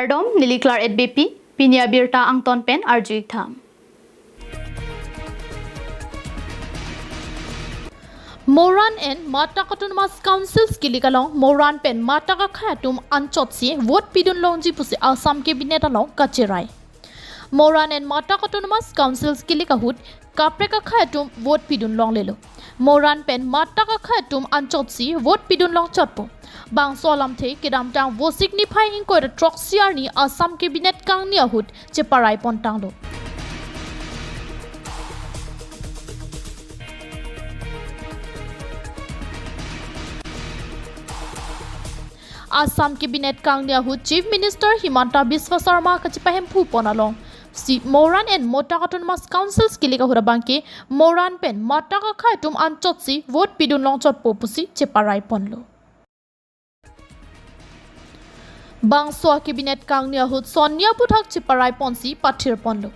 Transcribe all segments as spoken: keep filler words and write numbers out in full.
Kardom, neli Claret Beypi, pini abirta angton pen arju-ik tha. Moran and Matak Autonomous Councils kilik along Moran pen Matak akhei atum anchotsi vote pidun longji pusi Assam Cabinet along kacherai. Moran and Matak Autonomous Councils kilik ahut kaprek akhei atum vote pidun longlelo. Moran pen Matak akhei atum anchotsi vote pidun longchotpo. Bangso alamthe kedamtang Vosik niphai ingkoi ra throksi arni Assam Cabinet kangni ahut cheparai pontanglo. Assam Cabinet kangni ahut Chief Minister Himanta Biswa Sarma kachepahemphu pon alongsi Moran and Matak Autonomous Councils kilik ahut abangke Moran pen Matak akhei atum anchotsi vote pidun longchotpo pusi cheparai ponlo. Bangso Cabinet kangni ahut sonni aputhak cheparai ponsi pathir ponlo.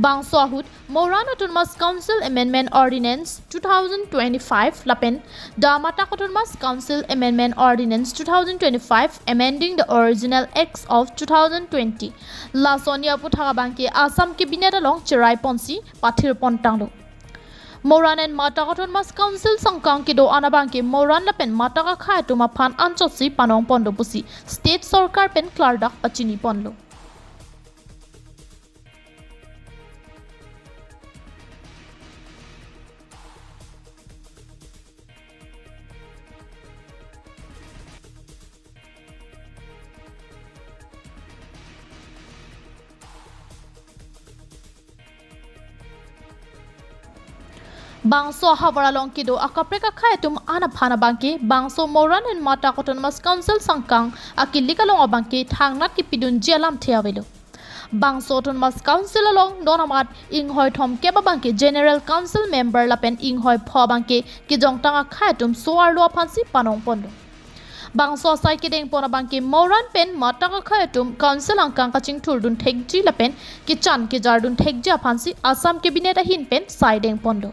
Bangso ahut Moran Autonomous Council Amendment Ordinance two thousand twenty-five lapen the Matak Autonomous Council Amendment Ordinance two thousand twenty-five, amending the original acts of two thousand twenty. La sonni aputhak abangke Assam Cabinet along cherai ponsi pathir pontanglo. Moran and Matak Autonomous Council sangkang kedo-an abangke Moran lapen Matak akhei atum aphan anchotsi panong pondo pusi State Sorkar pen klardak pachini ponlo. Bangso ahavar along kedo akaprek akhei atum an aphan abangke bangso Moran and Matak Autonomous Council sangkang akilik along abangke thangnat kepidunji alamthe avelo. Bangso Autonomous Council along non amat inghoi thomkep abangke General Council member lapen inghoi pho abangke kejongtang akhei atum so-arlo aphansi panong pondo. Bangso asai kedeng pon abangke Moran pen Matak akhei atum Council angkang kachingthurdun thekji lapen kechan kejardun thekji aphansi Assam Cabinet ahin pen sai deng pondo.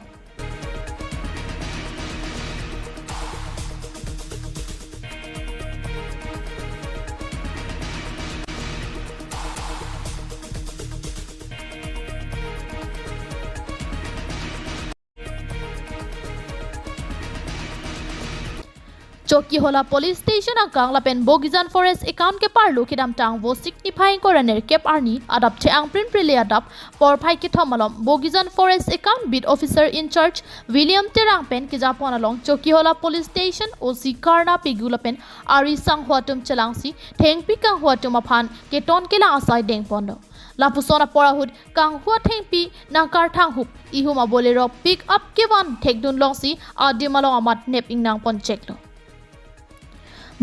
Chokihola Police Station angkang lapen Bogijan Forest account keparlo kedamtang Vosik niphai ingkoi ra nerkep arni adap the-ang prinprele adap porphai kethom malom Bogijan Forest account beat officer in charge William Terang pen kejapon along Chokihola Police Station O C Karna Pegu lapen ari sangho atum chelangsi thengpi kanghu atum aphan keton kelang asai deng pondo. Lapuson apor ahut kanghu athengpi nangkarthang hup ihum a-Bolero pick up kevan thekdun longsi adim along amat nep ingnang pon cheklo.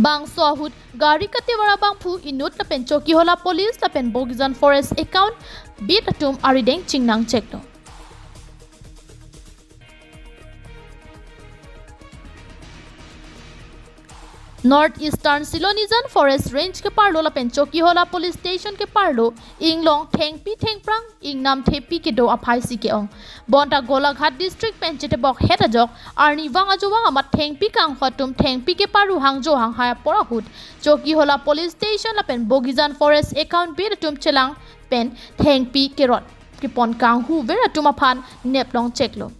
Bangso ahut gari katevar abangphu inut lapen Chokihola Police lapen Bogijan Forest account beat atum arideng chingnang cheklo. North Eastern Silonijan Forest Range keparlo lapen Chokihola Police Station keparlo inglong thengpi thengphrang ingnam thepi kedo aphaisi ke-ong. Bonta Golaghat District pen chetebok het ajok arnivang ajovang amat thengpi kanghu atum thengpi keparu hangjo hanghai apor ahut Chokihola Police Station lapen Bogijan Forest account beat atum chelang pen thengpi kerot kepon kanghuver atum aphan nep long cheklo.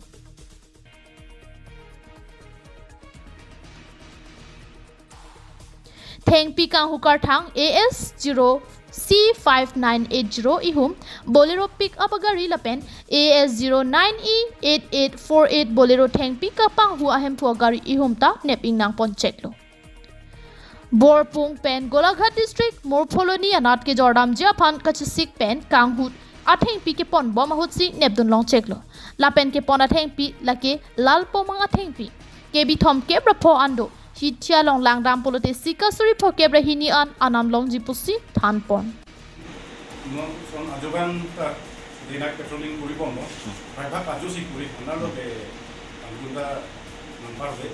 Thengpi kanghu karthang A S zero C five nine eight zero ihum Bolero pick up agari lapen A S zero nine E eight eight four eight Bolero thengpi kapanghu ahemphu agari ihum ta nep ingnang pon cheklo. Borpung pen Golaghat District Murpholoni anat kejordamji aphan kachesik pen kanghu athengpi keponbom ahutsi nepdun long cheklo. Lapen kepon athengpi lake Lalpomang athengpi. Kebi thomkep ra pho an do. Hithi along langdam pulote sika suri phokep ra hini an anam longji pusi than pon. Non son ajovang ta day night patrolling kuri bomlo. Praibhag ajo si kuri, honalo ke anggunda nangpar de.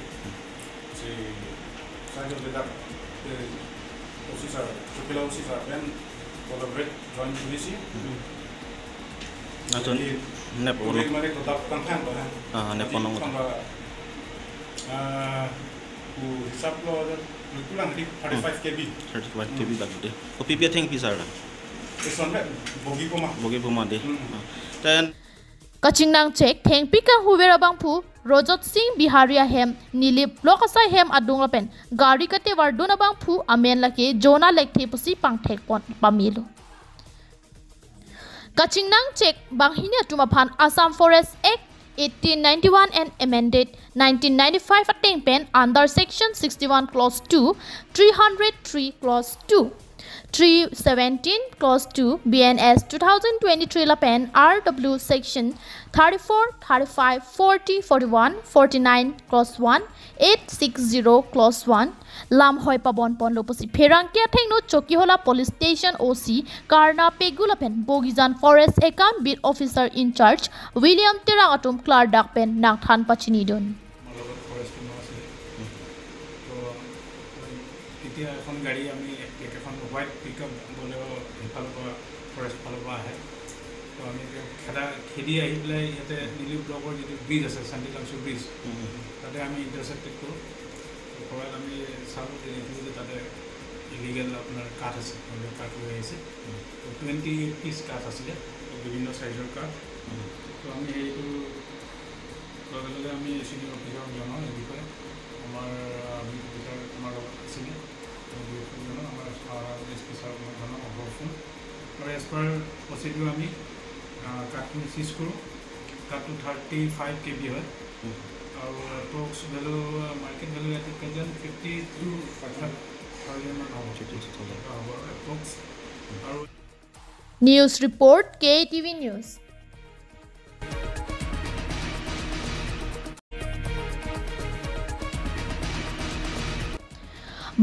Si sajo de dak, eh, O C sir, Chokihola O C sir, then collaborate join kurisi. Ajon, jadi, nep ulu. Mane kodak tangkhan ba, ha? Ah, nep jadi onong. Tangba, ah, ku hisap lo, Lutulang di thirty-five K B. Thirty-five K B bagi de. Kopi pi athengpi sir? Eson be bogi poma. Bogi poma de. Hmm. Ah. Then Kachingnang chek thengpi kanghuver abangphu Rojot Singh Bihari ahem Nilip Block asai hem adung lapen gari katevardun abangphu amen lake Jona Lekthe pusi pangthekpon pamelo. Kachingnang chek banghini atum aphan Assam Forest Act eighteen ninety-one and amended nineteen ninety-five ateng pen under section sixty-one clause two, three hundred three clause two, three seventeen clause two, B N S two thousand twenty-three lapen R W section thirty-four, thirty-five, forty, forty-one, forty-nine clause one, eight six zero clause one, lamhoi pabonponlo pusi pherangke athengno Chokihola Police Station O C Karna Pegu lapen Bogijan Forest Ekam Beat Officer in charge William Terang atum klardak pen nangthan pachinidun. আমাৰ লগত forest Timo আছিলে। তো তেতিয়া এখন গাড়ী আমি একেখন white pick up বলেৰ' সেইফালৰ পৰা, ফৰেষ্ট ফালৰ পৰা আহে। তো আমি এতিয়া খেদা, খেদি আহি পেলাই ইয়াতে নিলিপ ব্লকৰ যিটো ব্ৰিজ আছে, শান্তি লাংচু ব্ৰিজ, হুম, হুম। তাতে আমি ইণ্টাৰচেপ্টেড কৰোঁ। তো কৰাত আমি চালোঁ, দেখিলোঁ যে তাতে ইলিগেল আপোনাৰ কাঠ আছে, তেওঁলোকে কাঠ লৈ আহিছে। হুম। তো টুৱেণ্টি এইট পিচ কাঠ আছিলে, তো বিভিন্ন চাইজৰ কাঠ। হুম। তো আমি সেইটো লগে লগে আমি চিনিয়ৰ অফিচাৰক জনাওঁ এই বিষয়ে। আমাৰ, আহ, বিট অফিচাৰ আমাৰ লগত আছিলে, আমি বিট অফিচাৰক জনাওঁ, আমাৰ, আহ, এছ পি ছাৰক মই জনাওঁ, অভাৰ ফোন। আৰু এজ পাৰ প্ৰচিডিউৰ আমি, আহ, কাঠখিনি চিজ কৰোঁ। কাঠটো থাৰ্টি ফাইভ কে বি হয়। হুম। আৰু approx value, market value at present fifty two thousand মান হ'ব। Fifty two thousand. এনেকুৱা হ'ব আৰু এপ্ৰক্স। আৰু News report, K T V News.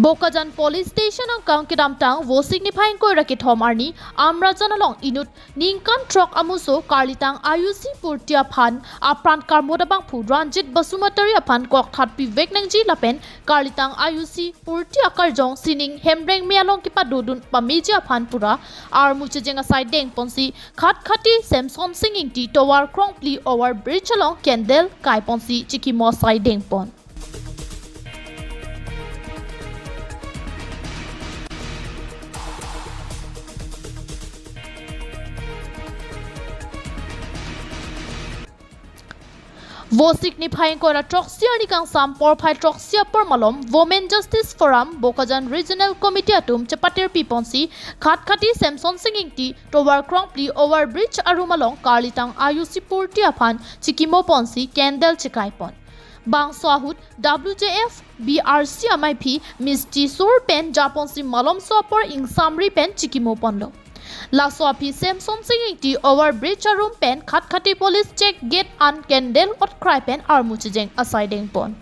Bokajan Police Station angkang kedamtang Vosik niphai ingkoi ra kethom arni Amrajan along inut ningkan throk amuso karlitang ayusi purti aphan apran karmot abangphu Ranjit Basumatary aphan kokthat pivek nangji lapen karlitang ayusi purti akarjong sining hemreng me along kepadodun pameji aphan pura armu chejeng asai dengponsi Khatkhati Samson Sing Ingti tovar krongpli over bridge along candle kaiponsi chikimo asai dengpon. Vosik niphai ingkoi ra throksi arni kangsam porphai throksi apor malom Women Justice Forum Bokajan Regional Committee atum chepatir piponsi Khatkhati Samson Sing Ingti tovar krongpli over bridge arum along karlitang ayusi purti aphan chikimo ponsi candle chekaipon. Bangso ahut W J F B R C amaiphi Misti Sur pen japonsi malomso apor ingsamri pen chikimo ponlo. Laso aphi Samson Sing Ingti over bridge arum pen Khatkhati police check gate an candle otkrai pen armu chejeng asai dengpon.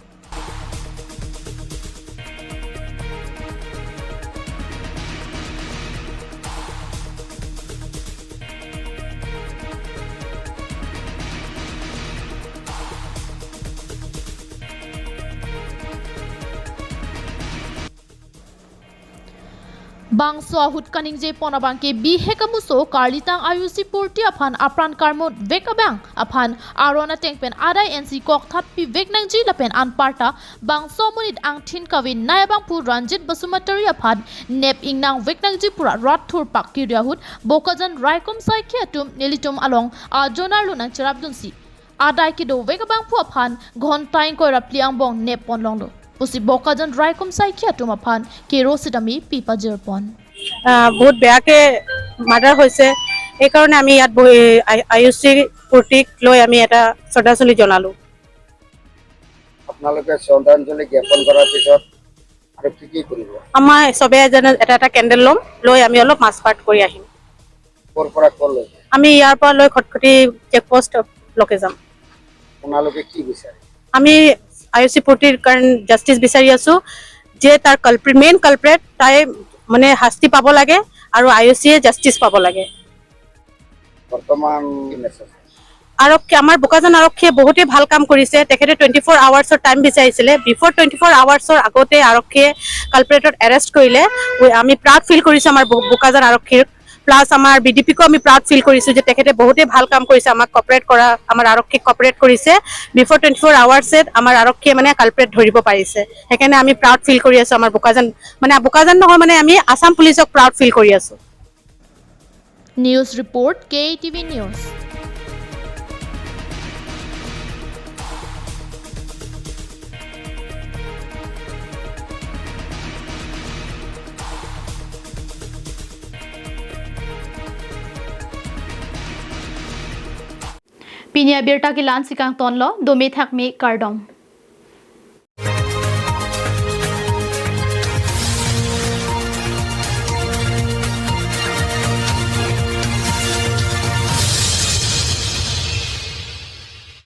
Bangso ahut kaningjepon abangke bihek amuso karlitang ayusi purti aphan apran karmot vek abang aphan aron ateng pen adai ensi kokthat pivek nangji lapen anparta bangso amonit angthin kavinai abangphu Ranjit Basumatary aphan nep ingnang vek nangji pura rat thurpak kiri ahut Bokajan raikom saikhi atum nelitum along ajonar lo nangcherapdunsi adai kedovek abangphu aphan ghonta ingkoi ra phli angbong nep ponlonglo pusi Bokajan raikom saikhi atum aphan kero sidami pipajirpon. আহ, বহুত বেয়াকে মাৰ্ডাৰ হৈছে। সেইকাৰণে আমি ইয়াত বহি আই-, আয়ুষী পূৰ্তিক লৈ আমি এটা শ্ৰদ্ধাঞ্জলি জনালোঁ। আপোনালোকে শ্ৰদ্ধাঞ্জলি জ্ঞাপন কৰাৰ পিছত আৰু কি কি কৰিব? আমাৰ চবে এজনে এটা এটা কেণ্ডেল ল'ম, লৈ আমি অলপ মাৰ্চ পাষ্ট কৰি আহিম। ক'ৰ পৰা ক'লৈকে? আমি ইয়াৰ পৰা লৈ খটখটি চেকপোষ্টলৈকে যাম। আপোনালোকে কি বিচাৰে? আমি আয়ুষী পূৰ্তিৰ কাৰণে জাষ্টিচ বিচাৰি আছোঁ, যে তাৰ কালপ্ৰি-, মেইন কালপ্ৰেট তাই মানে শাস্তি পাব লাগে আৰু আয়ুষীয়ে জাষ্টিচ পাব লাগে। বৰ্তমান কি মেছেজ? আৰক্ষী, আমাৰ বোকাজান আৰক্ষীয়ে বহুতেই ভাল কাম কৰিছে। তেখেতে টুৱেণ্টি ফ'ৰ আৱাৰ্ছৰ টাইম বিচাৰিছিলে। বিফ'ৰ টুৱেণ্টি ফ'ৰ আৱাৰ্ছৰ আগতে আৰক্ষীয়ে কালপ্ৰেটত এৰেষ্ট কৰিলে। উই-, আমি প্ৰাউড ফিল কৰিছোঁ আমাৰ বো-, বোকাজান আৰক্ষীৰ প্লাছ আমাৰ বি ডি পিকো আমি প্ৰাউড ফিল কৰিছোঁ যে তেখেতে বহুতেই ভাল কাম কৰিছে, আমাক কপাৰেট কৰা, আমাৰ আৰক্ষীক কপাৰেট কৰিছে। বিফ'ৰ টুৱেণ্টি ফ'ৰ আৱাৰ্ছে আমাৰ আৰক্ষীয়ে মানে কালপ্ৰিট ধৰিব পাৰিছে, সেইকাৰণে আমি প্ৰাউড ফিল কৰি আছোঁ। আমাৰ বোকাজান মানে বোকাজান নহয়, মানে আমি আছাম পুলিচক প্ৰাউড ফিল কৰি আছোঁ। News report, K A T V News. Pini abirta ke la-ansi kangtonlo, dome thakme, kardom.